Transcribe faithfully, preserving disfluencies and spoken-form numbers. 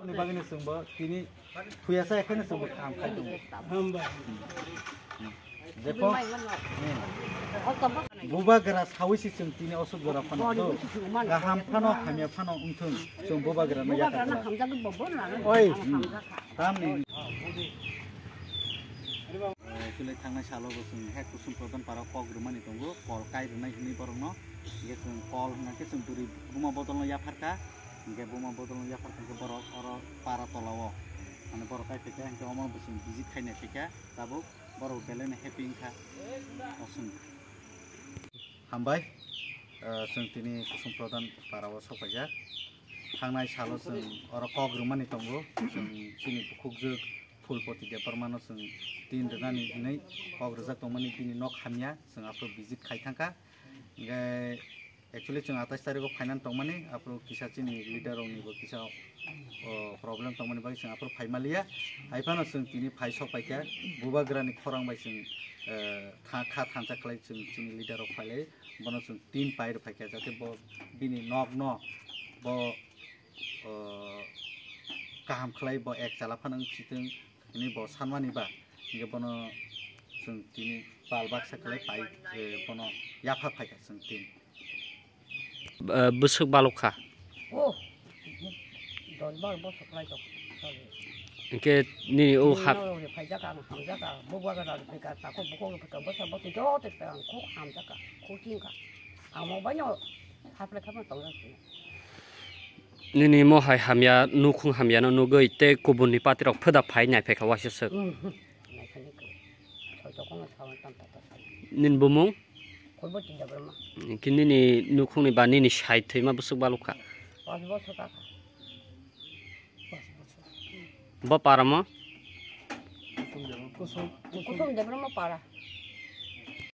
Ani bagwino chwngbo tini thuyasa ekheno chwngbo kaham khai tongo. Jepho, hmm. Bubagra sawi se chwng tini osuk jora phano to. Kaham phano hamya phano wngthung chwng bubagrano yakar khlai. Oi, hmm. Tamni. Eh, chwlai thangnai salo bo chwng he Kusum Pradhan para kok rwmani tongo, kol kai rwnai hwnwi borokno. Hingke chwng kol hwnkhe chwng bwrwi buma bodolno yapharkha. Hingke buma bodolno yapharkha hingke borok oro para tolao. Mane borok kai phaikha hingke omo bo chwng visit khaina phaikha. Tabuk borok belai no happy wngkha. Oswng. Hambai, eh, chwng tini Kusum Pradhan para o sokpaijak. Thangnai salo chwng oro kok rwmani tongo. Chwng chini bukhukjwk Phulpoti Debbarmano chwng tin rwnani hwnwi kok rwjak tongmani bini nok hamya. Chwng aphuru visit khai thangkha. Hingke actually chwng atais tarikgo phainani tongmani, aphuru kisa chini leader roknibo kisa, o, problem tongmani bagwi chwng aphuru phaimaliya. Haiphano chwng tini phai sok paikha, bubagrani khorang bai chwng, eh, tha-, kha thansa khlai chwng chini leader rok phailai, bono chwng tin pai rw phaikha, jate bo bini nokno bo, o, kaham khlai bo ek chala phano wng sitwng. Hwnwi bo sanmani ba, hingke bono chwng tini pal baksa khlai pai, eh, bono yapha phaikha chwng tin. Eh, bwswk balok kha? Oh, dos bar bosor khlai tok. Hingke nini o hap- Nini norok ni phaijak ang hamjak ang, bubagra ni phaikha, takhuk bukhuk ni phaikha, bwsa bwtwi joto phaikha, ang khuk hamjak ang, khuk chingkha. Ang mo baino haplai kha ma tongjak sini. Nini mo hai hamya, nukhung hamya no nugwi tei kubun ni party rok pheda phai nai phaikha waisa swk. Hmm, hmm. Nai phani khe. Soi tokong no sawan tam ta ta. Nini bumung? Kulbo Tinda Brahma. Kini nini nukhung ni ba nini sai thwima bwswk balok kha? Pas bosor ka kha. Pas bosor. Bo para mo? Kusum, Kusum Debra mo para.